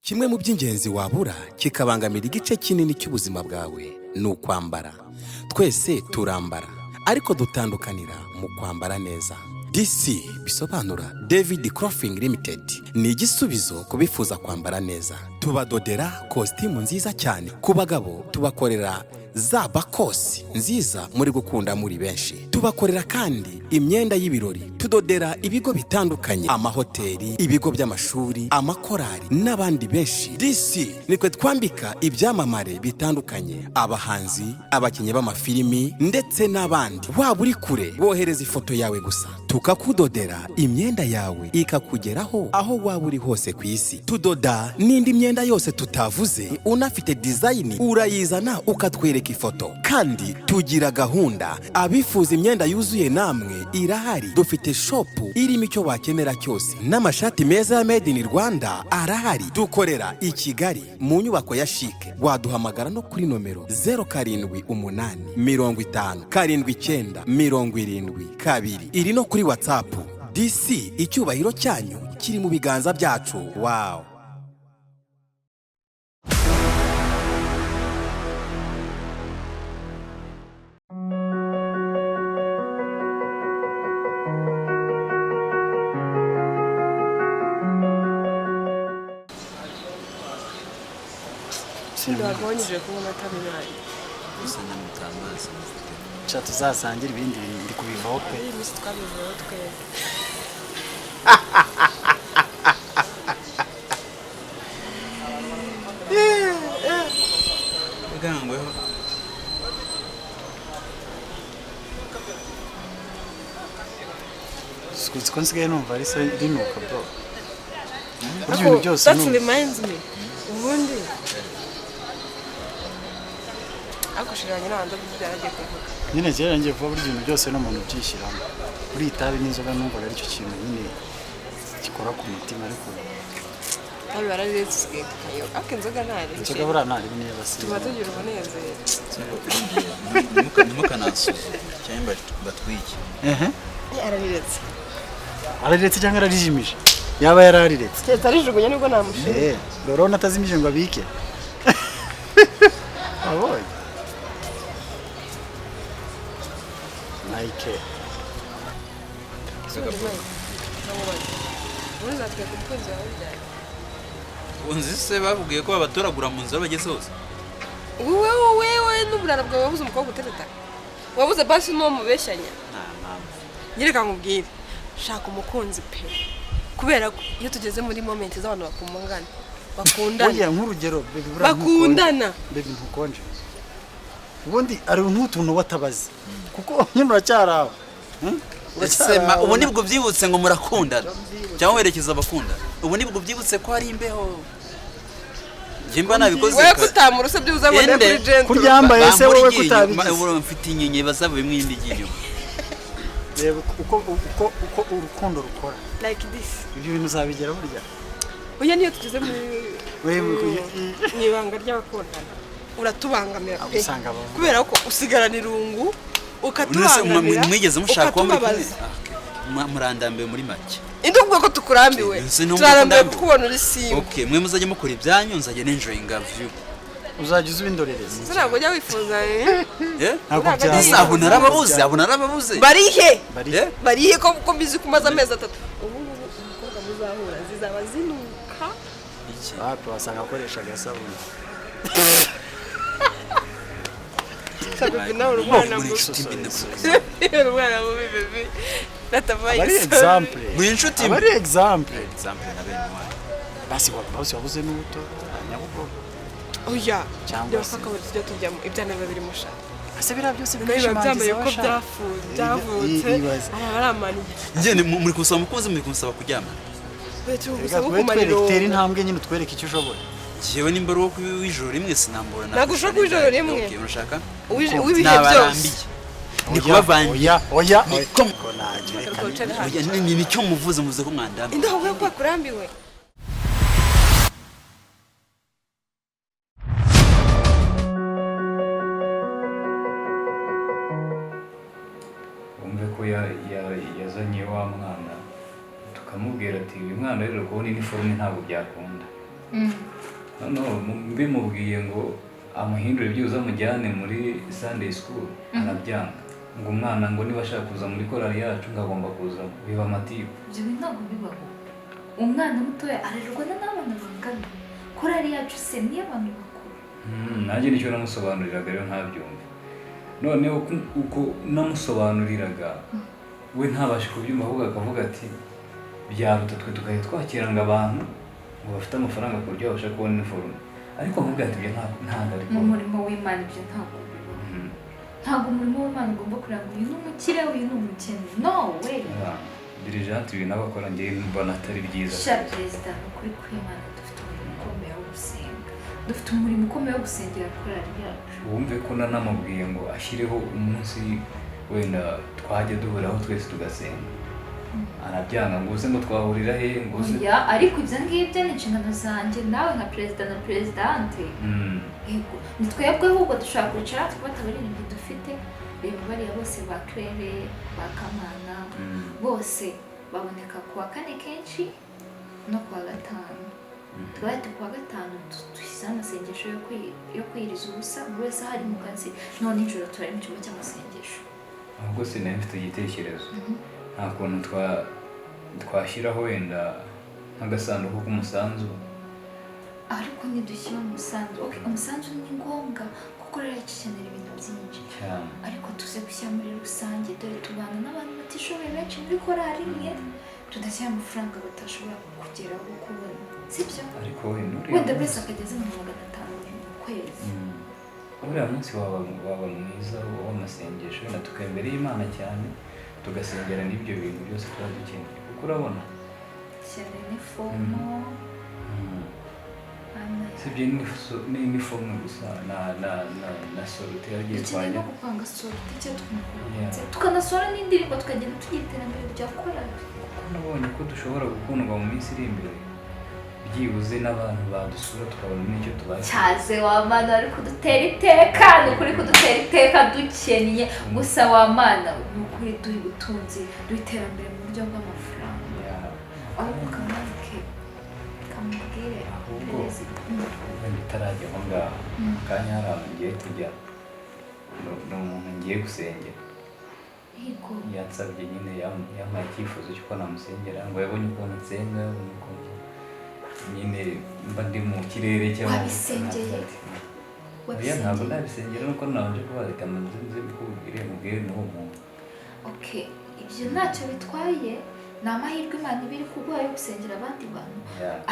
Kimwe mu by'ingenzi wabura kikabangamira igice kinini cy'ubuzima bwawe ni ukwambara. Twese turambara, ariko dutandukanira mu kwambara neza. DC bisobanura David Clothing Limited, ni igisubizo ku bifuza kwambara neza. Tubadodera kositimu nziza cyane ku bagabo, tubakorera za bakosi nziza muri gukunda muri benshi. Tubakorera kandi imyenda y'ibirori, tudodera ibigo bitandukanye, amahoteli, ibigo by'amashuri, amakorali n'abandi benshi. DC nitwe twambika ibyamamare bitandukanye, abahanzi, abakinnyi b'amafilimi ndetse n'abandi. Waba uri kure, wohereza ifoto yawe gusa tukakudodera imyenda yawe ikakugeraho aho waba uri hose ku isi. Tudoda n'indi myenda yose tutavuze. Unafite design urayizana ukatwereka ifoto. Kandi tugira gahunda, abifuza imyenda yuzuye namwe irahari. Dufite shop irimo icyo wakenera cyose, n'amashati meza ya made in Rwanda arahari. Dukorera i Kigali mu nyubako ya CHIC. Waduhamagara no kuri nomero 0785 79 72, iri no kuri WhatsApp. DC, icyubahiro cyanyu kiri mu biganza byacu. Wow. Wagabanyije kunywa amata minani. Gusa nyamutamazi mufite. Sha, tuzasangira ibindi bintu, ndi kubivaho pe. Iyi minsi twabivuyeho twebwe. Bwangweho. Uzi ko nsigaye numva ari se rinuka, bro? Burya ibintu byose That numva. reminds me, ubundi ariko shiranye n'abantu byaragiye kuvuga. Nyine kera ngiye kuvuga, burya ibintu byose n'umuntu ubyishyiramo. Buriya itabi n'inzoga numvaga aricyo kintu nyine gikora ku mutima, ariko Itabi barariretse, usigaye tukayoga, ariko inzoga ntari. Inzoga buriya ntaribi niyo basize. Tuba tugira umunezero. Ntimukanansuzugure cyangwa batwike. Ehe. Arariretse. Arariretse cyangwa ararijimije? Yaba yarariretse. Keretse arijugunye nibwo namushima. Eh, urabona atazimije ngo abike. Wabonye Nike? Ubundi uzatwereka umukunzi wawe ryari? Unzi se babwiye ko babatoragura mu nzira bageze hose? Wowe, wowe, wowe n'uburara bwawe, wabuze umukobwa utereta, wabuze basi n'uwo mubeshyanya? Nta mpamvu. Nyereka nkubwire, shaka umukunzi pe, kubera ko iyo tugeze muri moment z'abantu bakundana, bakundana, Burya nk'urugero, baby, buriya bakundana. Ntukonje. Baby, ntukonje? Ubundi ari nk'utuntu watabazi kuko nyine uracyari aho. Hmm? Ese Uracyari aho. ubu nibwo byibutse ngo murakundana cyangwa werekeza abakundana? Ubu nibwo byibutse ko hari imbeho? Njye mba nabikoze. Wowe kutamuruse byibuze ngo ndebe Ende. kuri gentle. Kuryambaye se Bambura wowe iryinyo, kutabigize? Ubu mfite inyenye bazaba bimwe indi ryinyo. Reba uko urukundo rukora. Like this. Ibyo bintu uzabigera burya. Oya, niyo tugeze muri Wewe- mu ibanga ry'abakundana uratubangamira pe. Usanga abavuga. Kubera ko usigarana irungu, None se ukatubangamira, mwigeze mushaka kuba muri kumwe? ukatubabaza. Ah, okay. Murandambiwe muri make. Indi uvuga ko tukurambiwe? Ese ntumva ko Turarambiwe ndambiwe? kukubona uri simba. Okay, mwe muzajya mukora ibyanyu, nzajya nenjoyinga view. Uzajya uza ubindorereza. Ese ntabwo ujya wifuza, eh? Eh? Ntabwo Ntabwo byaba. Ese abo narababuze, abo narababuze. Barihe? Bari Eh? Barihe ko mbizi ko umaze amezi 3? Ubu ngubu umukobwa muzahura zizaba zinuka. Iki? Wapi, wasanga akoresha agasabune. Baby, nawe uri umwana Muri mubi. inshuti mbi, ndakuzi. Uri umwana mubi, baby, natabaye. Aba ari example. Muri inshuti Aba mbi. ari example. Example na bene wanyu. Basi wabuze n'ubuto Nyabugogo. Oya. Cyangwa Byose se- akabari tujya tujyamo, ibyana biba birimo sha. Ese biriya byose Nayo biba byambaye bikwishimangiza ko washa? byavutse. Ibaze. Aba ari amaniye. Njye muri kunsaba umukunzi, muri kunsaba kuryamana. Turi Reka gusaba tube kumara twereke, tera irungu. intambwe nyine utwereke icyo ushoboye. Njyewe nimba ari uwo w'ijoro rimwe sinambura. Ntabwo ushaka uw'ijoro rimwe. Okay, urashaka? W'ibihe byose. Nabarambiye. Ni kubavangira. Oya, oya. Ni Oya. ko- Ko ntacyo, reka. Reka wicare hano. Oya, nicyo muvuze, muvuze ko mwandambiye. Indaho ko bakurambiwe. Wumve ko yazanye wa mwana, tukamubwira ati: "Uyu mwana rero kubona iniforume ntabwo byakunda." Noneho mbimubwiye ngo amuhindure byibuze amujyane muri Sunday school, arabyanga, ngo umwana ngo niba ashaka kuza muri korali yacu ngo agomba kuza, biba amatiku. Ibyo bintu ntabwo bibaho. Umwana mutoya arerwa n'abana bangana. Korali yacu se niyo abantu bakuru? Nanjye nicyo namusobanuriraga, rero ntabyumve. Noneho uko namusobanuriraga we ntabashe kubyumva, ahubwo akavuga ati byaruta twe tukajya twakiranga abantu ngo bafite amafaranga ku buryo babasha kubona iniforume, ariko nkuvuga ati ibyo ntabwo ari Mu murimo w'Imana ibyo ntabwo bibaho. Ntabwo umurimo w'Imana ugomba kureba ngo uyu ni umukire, uyu ni umukene. No way. Dirigeant, ibintu aba akora njyewe mbona atari byiza. Sha perezida, ni ukuri kw'Imana dufite umurimo ukomeye wo gusenga, dufite umurimo ukomeye wo gusengera korali yacu. Wumve ko nanamubwiye ngo ashyireho umunsi wenda twajya duhuriraho twese tugasenga, arabyanga, ngo uze ngo twahurira he, ngo uze. Oya, ariko ibyo ngibyo ni inshingano zanjye nawe nka perezida na perezidante. Yego, ni twebwe ahubwo dushobora kwicara tukabata abaririmbyi dufite. Reba bariya bose, ba Claire, ba Kamana, bose baboneka ku wa kane kenshi no ku wa gatanu. Twahita ku wa gatanu dushyizeho amasengesho yo kwiyiriza ubusa, buri wese ahari mu kazi, none nijoro turari mu cyumba cy'amasengesho. Ahubwo sinari mfite igitekerezo, nta kuntu twashyiraho wenda nk'agasanduku k'umusanzu? Ariko ntidushyira umusanzu. Okay, umusanzu ni ngombwa kuko rero dukenera ibintu byinshi. Cyane. Ariko tuze gushyira muri rusange, dore tubana n'abantu batishoboye benshi muri korali imwe, tudashyira amafaranga batashobora kugeraho kubona, sibyo? Ariko wenda uriya Wenda buri wese munsi- akajya azana 500 mu kwezi. Uriya munsi waba mwiza w'amasengesho, wenda tukaba imbere y'Imana cyane, tugasengera n'ibyo bintu byose tuba dukeneye, kuko urabona Dukeneye inifomo. Sibye n'inifomu gusa na sortie yagiye Dukeneye twajya no gupanga sortie cyangwa tukanakora Yeah. tukanasohora n'indirimbo, tukagenda tugira iterambere rya korali. Kuko nabonye ko dushobora gukundwa mu minsi iri imbere, byibuze n'abantu badusura tukabona n'icyo tubaye. Cyaze wa Mana, ari kudutera iteka, ni ukuri kudutera iteka dukennye gusa. Wa Mana, ni ukuri duha ubutunzi, duha iterambere mu buryo bw'amafaranga. Ahubwo kamanike kamubwire Ahubwo perezida. Wenda utarajya aho ngaho, akanya hari ahantu ngiye kujya, ni umuntu ngiye gusengera. Yego. Yansabye nyine, yampaye icyifuzo cy'uko namusengera, ngo yabonye ukuntu nsenga, yabonye ukuntu nyine mba ndi mu kirere cyangwa Wabisengeye? Oya, ntabwo Wabisengeye? nabisengera, nuko nabanje kubaza reka mbanze nze mbikubwire, mubwire n'uwo muntu. Okay, ibyo ntacyo bitwaye, ni amahirwe Imana iba iri kuguha yo gusengera abandi bantu.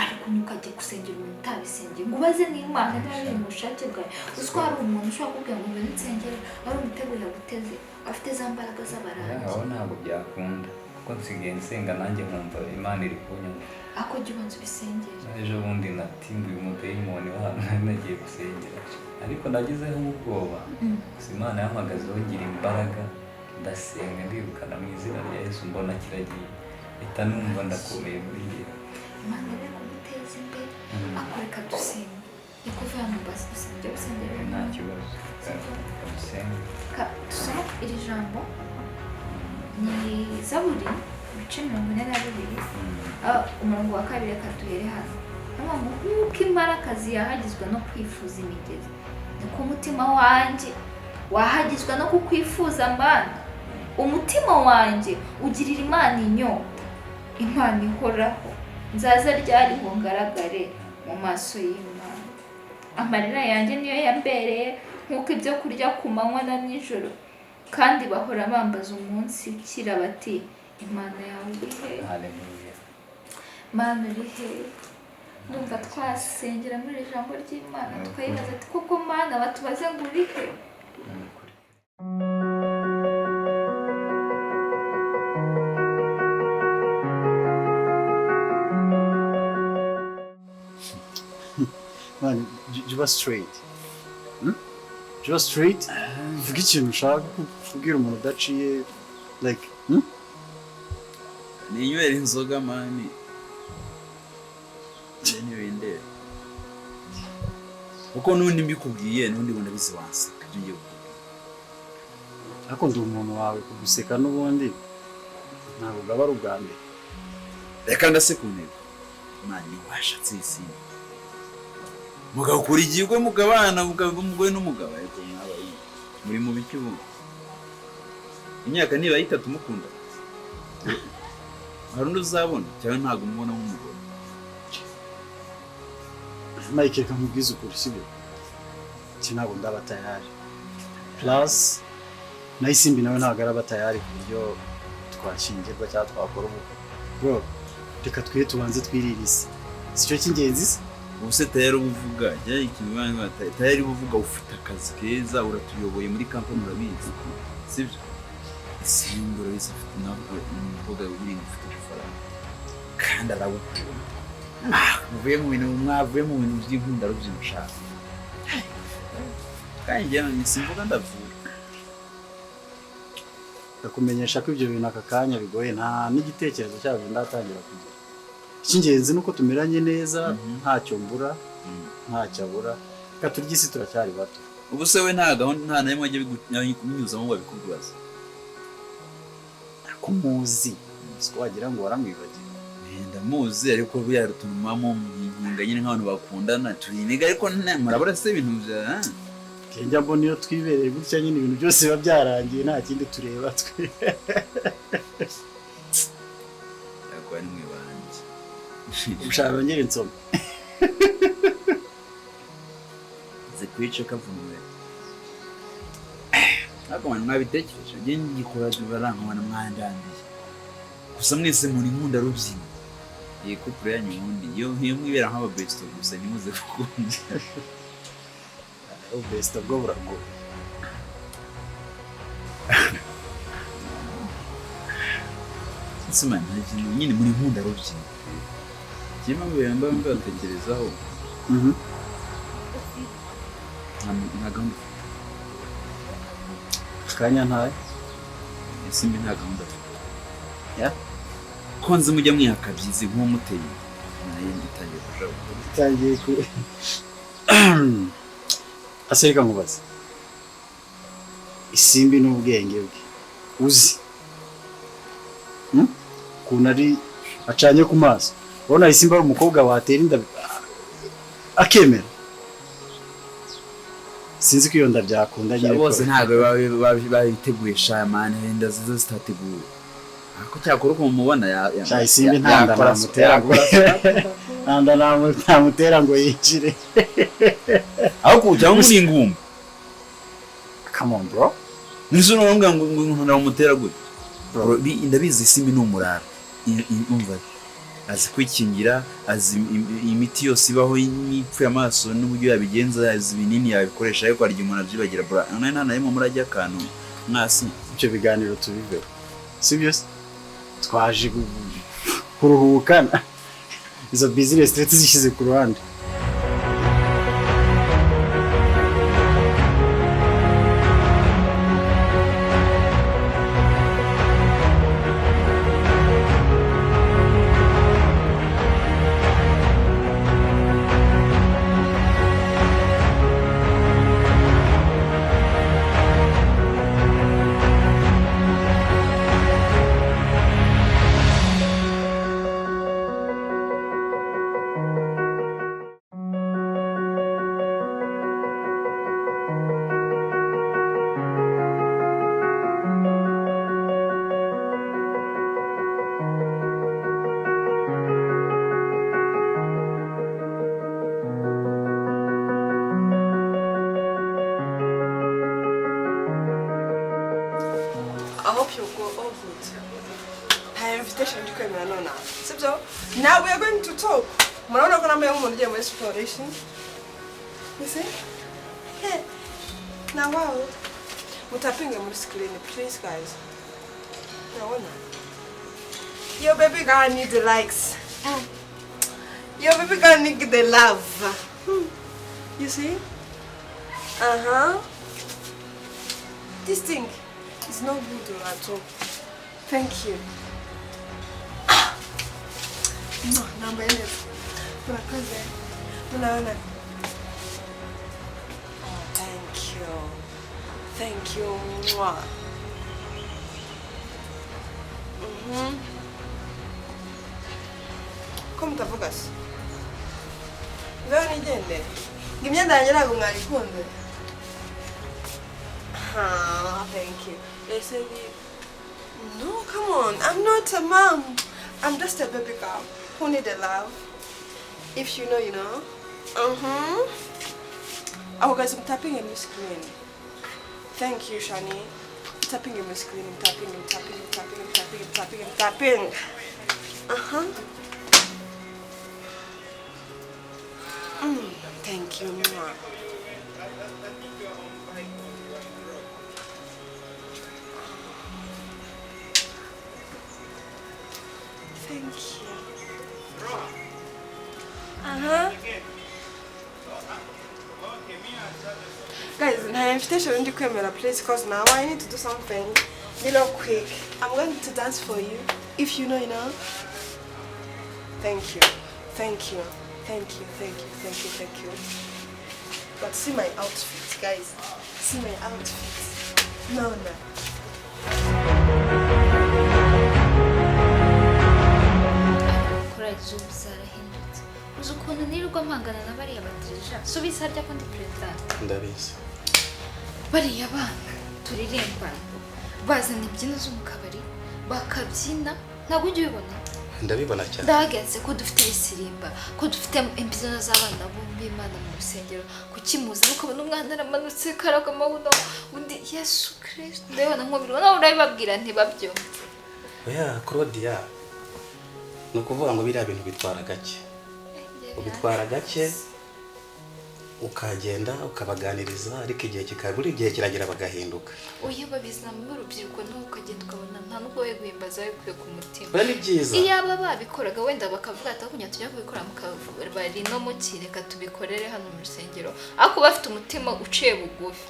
Ariko ntukajye gusengera umuntu utabisengeye, ngo ubaze n'Imana niba biri mu bushake bwawe. Uzi ko hari umuntu ushobora kukubwira ngo ngwino unsengere, ari umutego yaguteze, afite za mbaraga z'abarangi. Aho ntabwo byakunda, kuko nsigaye nsenga nanjye nkumva Imana iri kunyumva. Ako jya ubanza ubisengere. Ejo bundi natimbuye umudayimoni w'ahantu nari nagiye gusengera, ariko nagezeho ubwoba gusa, Imana yampagazeho ngira imbaraga, ndasenga ndirukana mu izina rya Yesu, mbona kiragiye, mpita numva ndakomeye muri njye. Imana rero kuguteza imbere. Akoreka dusenge, reka uve hano basi dusenge, ujya gusengera. Nta kibazo, dusenge. Dusome iri jambo, ni Zaburi ibice 42, umurongo wa 2. Reka duhere hano. Hano ngo: "Nk'uko imparakazi yahagizwa no kwifuza imigezi, niko umutima wanjye wahagizwa no kukwifuza, Mana. Umutima wanjye ugirira Imana inyota, Imana ihoraho. Nzaza ryari ngo ngaragare mu maso y'Imana? Amarira yanjye niyo yambereye nk'uko ibyo kurya ku manywa na nijoro, kandi bahora bambaza umunsi ukira bati: Imana yawe iri he?" Haleluya. Mana uri he? Ndumva twasengera muri iri jambo ry'Imana, tukayibaza ati: "Koko Mana, batubaze ngo uri he?" Ni ukuri. Man, jya uba straight. Jya uba straight, vuga ikintu ushaka kubwira umuntu udaciye like, Ninywera inzoga, man, njye ntibindeba, kuko n'undi mbikubwiye n'undi ngo ndabizi wanseka ibyo ngiye kukubwira. Ariko ndi umuntu wawe, kuguseka n'ubundi ntabwo bwaba ari ubwa mbere. Reka ndase ku ntego, man, washatse isimbi. Mugakora igikwe mukabana mukaba umugore n'umugabo ariko mwabaye muri mu biki ubu? Imyaka niba itatu mukunda. Hari undi uzabona cyangwa ntabwo umubona nk'umugore. Mike reka nkubwize ukuri sibyo? Iki ntabwo ndaba tayari. Plus na Isimbi nawe ntabwo araba tayari ku buryo twashyingirwa cyangwa twakora ubukwe. Bro, reka twiye tubanze twirire isi. Si cyo cy'ingenzi se? Ubu se tayari ubuvuga, tayari ubuvuga ufite akazi keza uratuyoboye muri kampani urabizi. Sibyo? Isimbi urabizi afite nawe umukobwa uri ufite amafaranga kandi aragukunda. Muvuye mu bintu mwavuye mu bintu by'inkunda rubyino ushaka. Kandi njye simvuga ndavura. Ndakumenyesha ko ibyo bintu aka kanya bigoye nta n'igitekerezo cyabyo ndatangira kugira. Icy'ingenzi nuko tumeranye neza ntacyo mbura ntacyo abura. Reka turye isi turacyari bato. Ubu se we nta gahunda nta na rimwe ajya bikunyuzamo ngo abikubaze. Kumuzi siko wagira ngo waramwibagiwe. Ndamuzi ariko buriya rutuma mu nkinga nyine nk'abantu bakundana turiniga ariko murabura se ibintu bya njya mbona iyo twibereye gutya nyine ibintu byose biba byarangiye nta kindi tureba twe. Ariko ari mwe banjye. Ushaka ngere nsoma. Zikwice kavunwe. Ariko mwana mwabitekereje njye ngikora barankabona mwandandiye. Gusa mwese muri nkunda rubyino. Iyi couple yanyu ubundi iyo mwibera nk'aba best gusa ntimuze gukunda. Best bwo buragoye. Sima nta kintu nyine muri nkunda rubyino. Njye mpamvu yambaye mbatekerezaho. Nta gahunda. Kanya ntayo. Isimbi nta gahunda. Ya? Ko nzi mujya mwihakabyizi nk'umuteye. Naye nditangiye kujabuka. Itangiye ku Asereka nkubaze. Isimbi n'ubwenge bwe. Uzi. Ukuntu ari acanye ku maso. Urabona Isimbi ari umukobwa watera inda akemera. Sinzi ko iyo nda byakunda nyine. Bose ntabwo babiteguye shamani inda zizo zitateguwe. Ako cyakora uko mumubona ya Isimbi nta nda namutera ngo nta nda namutera ngo yinjire. Ahubwo cyangwa muri ingumba. Come on bro. Nizo nonga ngo namutera gute? Bro, ndabizi Isimbi ni umurara. Umva azi kwikingira, azi imiti yose ibaho n'ipfuye amaso n'uburyo yabigenza, azi ibinini yabikoresha ariko hari igihe umuntu abyibagira bro. None nta na rimwe murajya akantu mwasi. Ibyo biganiro tubiveho. Si byo se? Twaje kuruhukana. Izo business twe tuzishyize ku ruhande. Now we are going to talk. Murabona ko nambaye nk'umuntu ugiye muri exploration. You see? Yeah. Now wow. Mutapinge muri screen, please guys. Murabona? Your baby girl needs the likes. Your baby girl needs the love. You see? Uh-huh. This thing is not good at all. Thank you. No, nambaye neza. Murakoze. Murabona. Oh, thank you. Thank you. Mwah. Ko mutavuga se? Ngaho nigendere. Ngo imyenda yanjye ntabwo mwayikunze. Ah, thank you. Ese ni No, come on. I'm not a mom. I'm just a baby girl who need a love. If you know, you know. Oh, guys, I'm tapping on the screen. Thank you, Shani. I'm tapping on the screen. I'm tapping, I'm tapping, I'm tapping, I'm tapping, I'm tapping, I'm tapping. Thank you, Mama. Thank you. Guys, my invitation ndi kwemera please, cause now I need to do something little quick. I'm going to dance for you. If you know, you know. Thank you. Thank you. Thank you. Thank you. Thank you. Thank you. But see my outfit, guys. See my outfit. No, no. Kora zubu zarahindutse. Uzi ukuntu nirirwa mpangana na bariya badirija. Subiza harya ko ndi president. Ndabizi. Bariya bana turirimbana bazana imbyino zo mu kabari bakabyina, ntabwo ujya ubibona? Ndabibona cyane. Ndabagenze ko dufite ibisirimba, ko dufite imbyino z'abana b'Imana mu rusengero, kukimuza ukabona umwana aramanutse karaga amabuno undi Yesu Kristo ndabona nk'umubiri nawe urabibabwira ntibabyumva. Oya Claudia, ni ukuvuga ngo biriya bintu bitwara gake, ubitwara gake ukagenda ukabaganiriza, ariko igihe kikabura igihe kiragera bagahinduka. Oya babizana mu rubyiruko n'uko ukagenda ukabona nta nubwo we guhimbaza bikuye ku mutima. Oya ni byiza. Iyo aba babikoraga wenda bakavuga ati kunya tujya kubikora mu kabari no mu kireka tubikorere hano mu rusengero, ariko bafite umutima uciye bugufi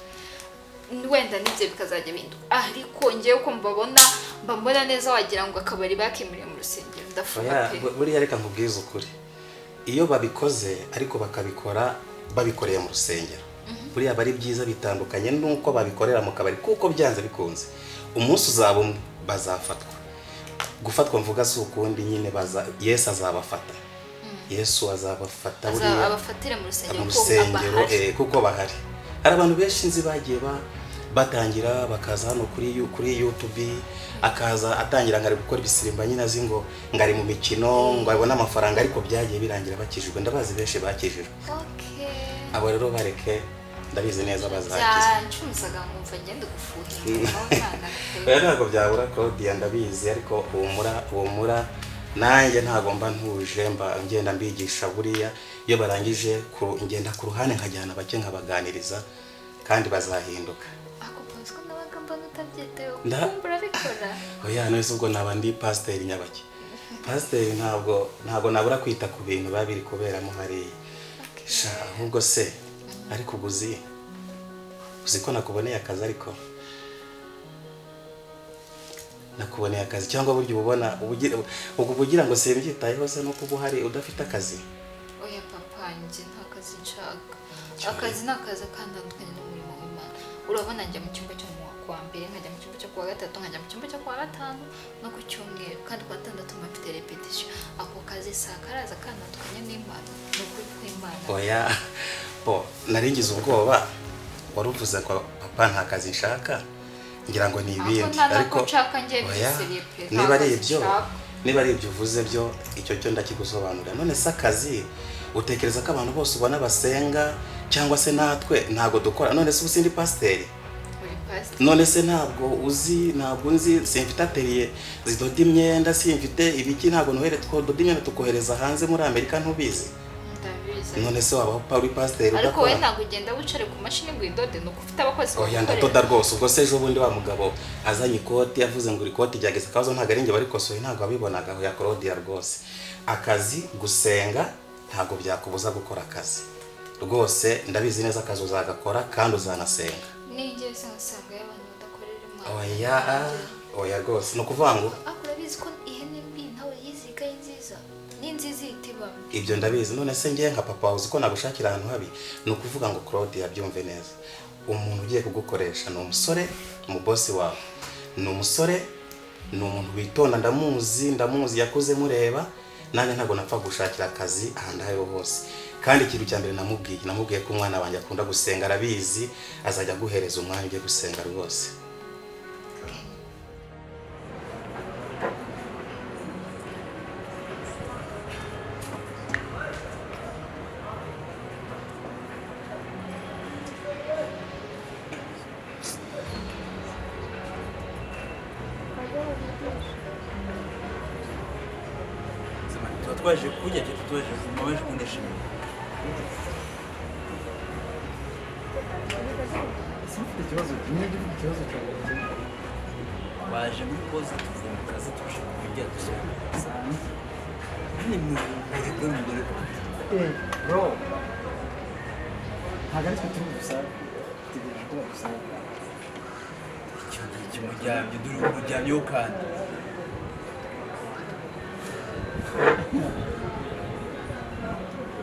wenda nibyo bikazajya binduka. Ariko ngewe uko mbabona mbambona neza wagira ngo akabari bakimuriye mu rusengero. Ndafuha pe. Buriya reka nkubwize ukuri, iyo babikoze ariko bakabikora babikoreye mu rusengero, buriya bari byiza bitandukanye nuko babikorera mu kabari, kuko byanze bikunze umunsi uzaba umwe bazafatwa. Gufatwa mvuga si ukundi nyine, baza Yesu azabafata. Yesu azabafata, buriya abafatira mu rusengero kuko bahari. Hari abantu benshi nzi bagiye batangira bakaza hano kuri YouTube, akaza atangira ngari gukora ibisirimba nyine azi ngo ngari mu mikino ngo abone amafaranga, ariko byagiye birangira bakijijwe. Ndabazi benshi bakijijwe. Abo rero bareke, ndabizi neza bazakizwa. Byancumizaga nkumva ngende gufuhira. Oya ntabwo byabura Claudia, ndabizi, ariko humura nanjye ntabwo mba ntuje, mba ngenda mbigisha. Buriya iyo barangije ngenda ku ruhande nkajyana bake nkabaganiriza kandi bazahinduka. Ako pasiko nabaga mbona utabyitayeho, kumbura bikora. Oya none ubwo naba ndi pasiteri nyabaki. Pasiteri ntabwo nabura kwita ku bintu babiri kuberamo hariya. Sha ahubwo se ariko uguzi uzi ko nakuboneye akazi, ariko nakuboneye akazi cyangwa buryo ububona ubugira ngo simbyitayeho se no kuba uhari udafite akazi? Oya papa, njye nta kazi nshaka. Akazi ni akazi kandandukanye n'umurimo w'Imana. Urabona njya mu cyumba cyo kuwa mbere, nkajya mu cyumba cyo kuwa gatatu, nkajya mu cyumba cyo kuwa gatanu no ku cyumweru, kandi kuwa gatandatu mba mfite repetition. Ako kazi saa karaza kandandukanye n'Imana, ni ukuri kw'Imana. Oya bo naringize ubwoba, wari uvuze ko papa nta kazi nshaka, ngira ngo ni ibindi, ariko niba ari ibyo, niba ari ibyo uvuze byo, icyo cyo ndakigusobanurira. None se akazi utekereza ko abantu bose ubona basenga cyangwa se natwe ntabwo dukora? None se ubu sindi pasiteri? None se ntabwo uzi, ntabwo nzi, simfite atelier zidoda imyenda, simfite ibiki, ntabwo nohere twododa imyenda tukohereza hanze muri Amerika, ntubizi? None se wabaho uri pasiteri udakora? Ariko wowe ntabwo ugenda wicare ku mashini ngo uyidode, nuko ufite abakozi bagukorera. Oya ndadoda rwose. Ubwo se ejo bundi wa mugabo azanye ikoti yavuze ngo iri koti ryageze akabazo, ntabwo ari njye barikosoye, ntabwo wabibonaga. Oya Claudia rwose, akazi gusenga ntabwo byakubuza gukora akazi rwose. Ndabizi neza akazi uzagakora kandi uzanasenga. Nigeze se nsanga y'abantu badakorera Imana. Oya oya rwose, ni ukuvuga ngo urabizi ko ihene mbi ntawe yiziga nziza, ni nziza ihita Ibyo ndabizi. None se ngiye nka papa uzi ko nagushakira ahantu habi? Ni ukuvuga ngo Claudia yabyumve neza, umuntu ugiye kugukoresha ni umusore, umubosi wawe ni umusore, ni umuntu witonda, ndamuzi yakuze mureba, nanjye ntabwo napfa gushakira akazi ahantu aho ariho hose. Kandi ikintu cya mbere namubwiye ko umwana wanjye akunda gusenga, arabizi, azajya aguhereza umwanya ujye gusenga rwose. Twaje kujya twaje kumaje kundesha. Ufite ikibazo kimwe, ufite ikibazo cyawe. Waje muri pause tuvuye mu kazi tuje kujya dusohoka. Ni muri muri. Bro. Ntabwo ari twe turi gusa. Tegereje ko bagusaba. Icyo ngicyo mujyamye dore umujyamye wo kandi.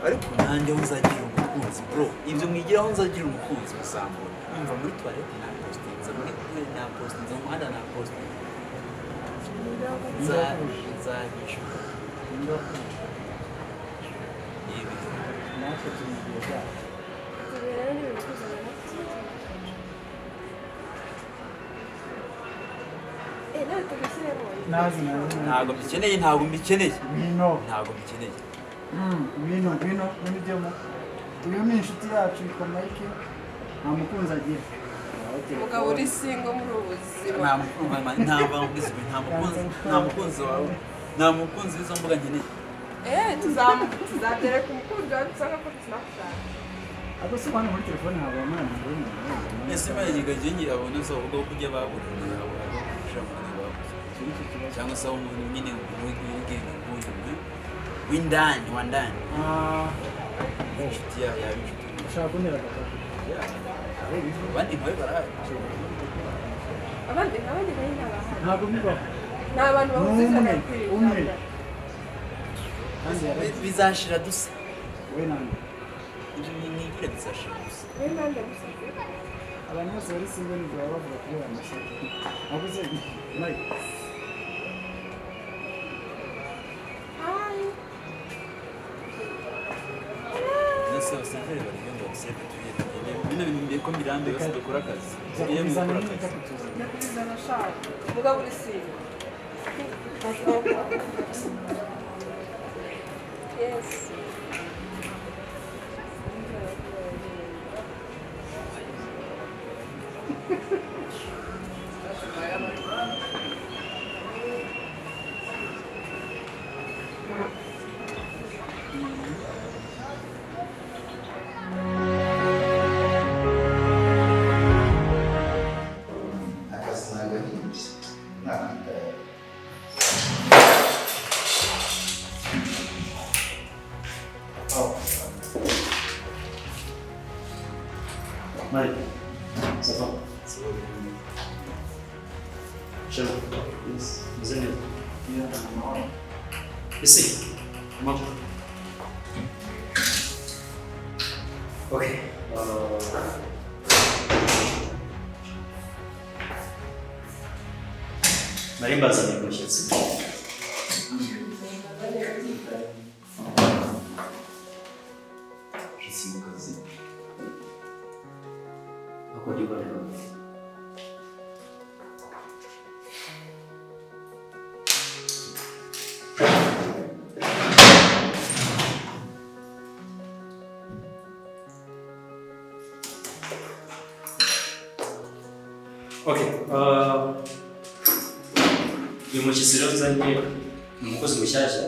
Ariko nanjye aho nzagira umukunzi bro, ibyo mwigiraho nzagira umukunzi muzambona. Umva muri toilette na postinze, muri kure na postinze, mu muhanda na postinze. Nzabishyura. Natwe turi mu gihe cyacu. Ntabwo mbikeneye, ntabwo mbikeneye. Ntabwo mbikeneye. Ngwino, ngwino, ngwino. Uyu ni inshuti yacu yitwa Mike. Nta mukunzi agira. Umugabo uri single muri ubu buzima. Nta mukunzi wawe. Nta mukunzi w'izo mbuga nkeneye. Tuzatereka umukunzi wawe dusanga ko tunakushaka. Ako se hano muri telefone ntabwo wamara amakuru y'umuntu. Ese Mike gajenye abona se avuga ko kujya babura cyangwa se umuntu nyine w'ubwenge nk'uyu w'indani wa ndani. Inshuti ya inshuti. Ushaka kuntera agakapu? Abandi nkawe barahari. Abandi nkawe ntabahari. Ntabwo bibaho. Ni abantu bahuze ijana ku ijana. Bizashira dusa. We nande. Ibyo mwibwira bizashira dusa. We nande gusa. Abantu bose bari single ni baba bavuga kuri aya mashyaka. Abuze Mike. Hi. Nase abasirikare bari ngo observe tuye tugende. Bino bintu mbiye ko mirambe bose dukora akazi. Tugiye gukora akazi. Ndakuzana shawo. Mugabo uri single. Yes. Mike, ça va? Ça va bien. Chef, yes, vous êtes ici. Moi. Ok. Nari mbazaniye umushyitsi. Umushyitsi mu kazi. Akora ibara. Okay, uyu mushyitsi rero nzanye ni umukozi mushyashya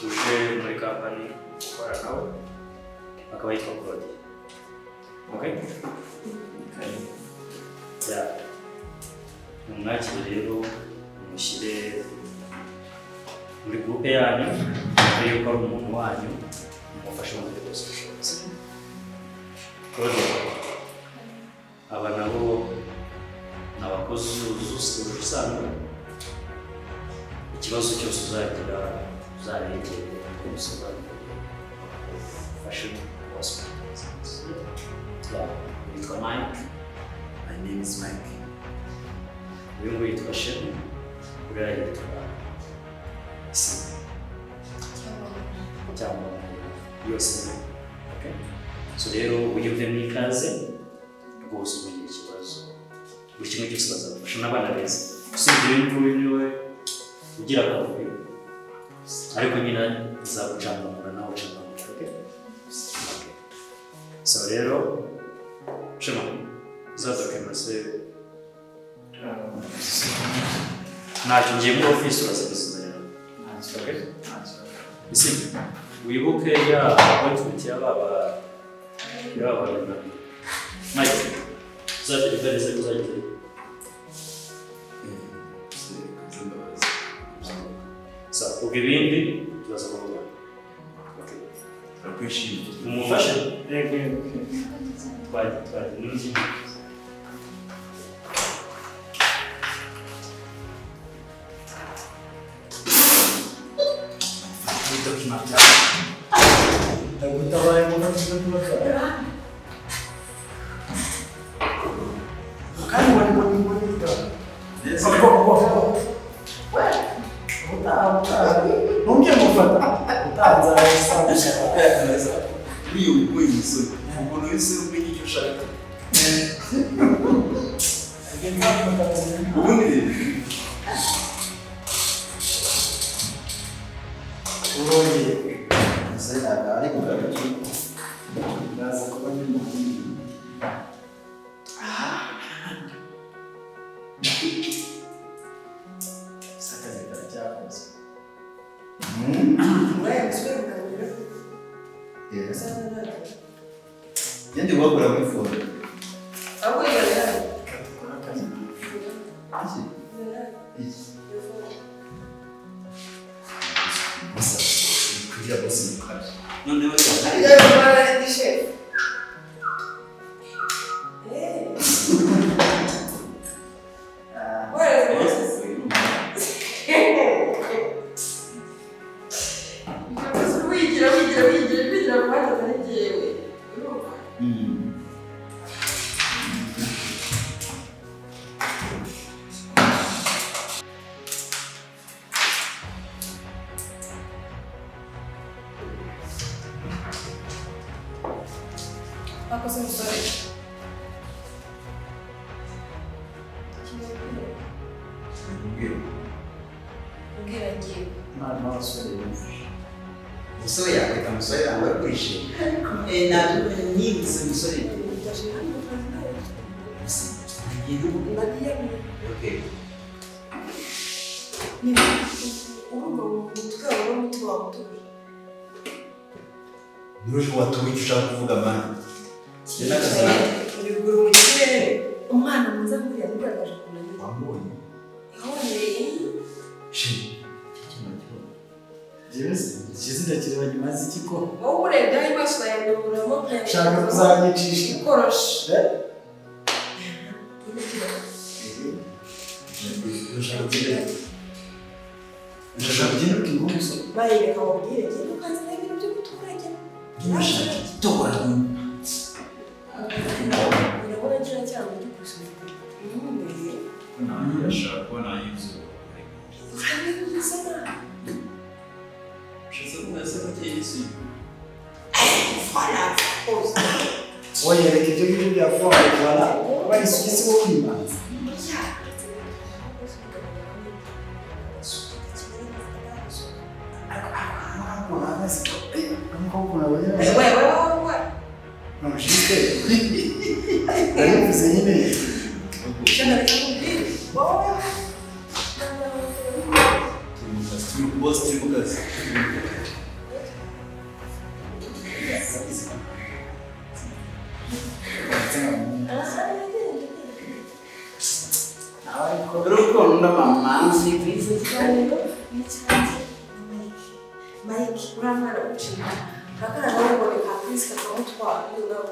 uje muri kampani gukora nawe, akaba yitwa Claude. Okay? Yeah. Mumwakire rero umushyire muri groupe yanyu, mbere yuko ari umuntu wanyu, mumufashe mu buryo bwose bushobotse. Claude, aba nabo ni abakozi usanzwe, ikibazo cyose uzagira uzaregere usobanurire ufashe kubasobanurira. Witwa Mike. My name is Mike. Uyu nguyu yitwa Shema, uriya yitwa Isi. Yose, okay? So rero wiyumvemo ikaze rwose, umenye ikibazo, buri kimwe cyose bazagufasha n'abana beza. Usibye uyu nguyu niwe ugira akavuyo, ariko nyine nzagucangamura nawe ucangamura, okay? Okay. So rero Shema, uzadokimase ntacyo, ngiye muri ofisi, uraza kuzizanira, okay? Isi wibuke ya appointment y'aba bantu. Mike, uzagenda neza, uzagenda. So ubwo ibindi turaza kuvugana, okay? Turakwishimiye. Mumufashe. Yego, yego. Twagiye, twagiye n'undi. Ndagutabaye mu ntoki zo. Kandi wari muri utaha, utaha ntumbye mufata utaha nzabisanga. Uriya uguye umusore, ukuntu wese umenya icyo ushaka ubundi rero. Urongeye umusore ntabwo ari kugaruka, ndaza kuba ndi mu bindi. Gusa akazi karacyakozwe. Muraya musubire muganira. Yes. Ngende guhakora muri phone. Ahubwo yibone hano. Reka dukore akazi. Iki? Yibone hano. Iki? Gusa kugira bose mukabye. Noneho reka Ariko mara ndi chef. Eh. Where is Moses? Wigira, wigira, wigira, wigira ku bandi atari jyewe. Urumva? Wakoze umusore. Kubwira. Ubwira njyewe. Nta n'abasore bumva. Umusore yakwita umusore ntabwo ari kurishima. Ntabwo nibutse umusore. Ndaje hano kazi nawe. Nagiyemo. Okay. Urumva mu mutwe wawe n'umutima wawe utuje. Nuruje watuye icyo ushaka kuvuga, man. Njye n'akazi Uri ruguru mu kirere. Umwana mwiza nkuriya ntugaragaje ukuntu ameze. Wamubonye? Yabonye. Shit. Icyo kintu nakibonye. Njyewe se ikizina kireba nyuma z'iki ko Wowe urebye aho amaso yayanduramo. Ushaka kuzanyicisha. Ikoroshe. Eh? Urashaka kugenda? Urashaka kugenda ubwira umusore? Bayereka mubwire genda ukazana ibintu by'umuturage. Urashaka itora. Urabona kiriya cyago gikubise umutwe. Ndashaka kubona yuzuye. Urabizi nabi. Ushatse kuvuga se ko cyisuye? Voilà. Oya, reka ibyo ngibyo bya fone, voilà, wari isugi si wo kwimanza. Ariko nahagaze nkuko ukuntu abonye. Wewe. No, juste ndabivuze nyine. Shaka reka nkubwire. Wowe. Turi mu kazi, turi bose turi mu kazi. Ariko Urukundo mama ni rwiza cyane. Mike, uriya mwana uciye akana nawe ngo ni ka Chris kakamutwara nawe.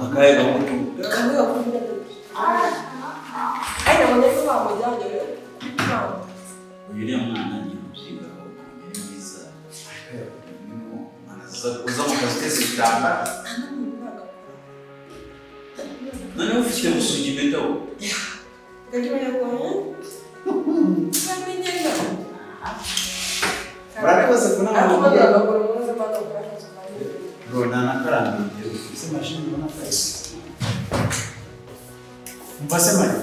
Akahe gahunda? Kamwe gakunda. Ari nabonye ko bamujyanye rero. Uyu uriya mwana ni kubyiga ukuntu ari mwiza. Uza mu kazi uteze ibitambaro. Noneho ufite gusuga impeta wowe. Murakoze kunama. Ariko bagakora mpuzamahanga. ukora akazi kawe. Bro, ntanakarambiye. Ese mashini ubona ko ari Umva se mani.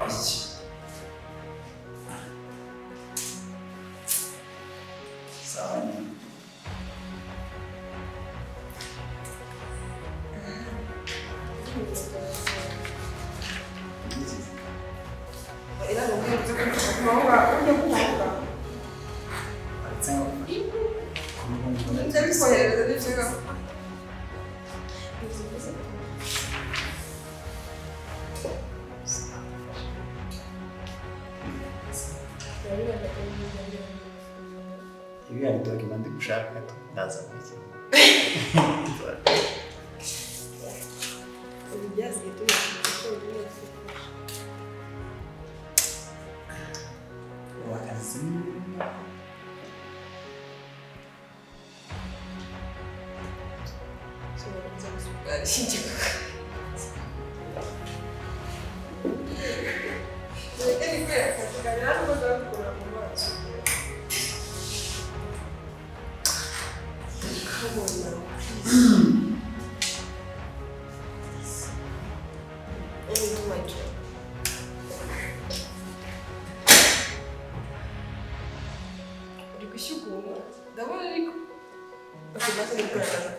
Iki. Sawa nyine. Ndabikoherereza n'ibyo. Ibi hari document ndi gushaka ndaza kubikemura. Ubu byasigaye tubikora. Akazi. Come on now, please. Let me do my job. Uri gushyugumbwa, ndabona ariko. Okay, maze nikugaragaza.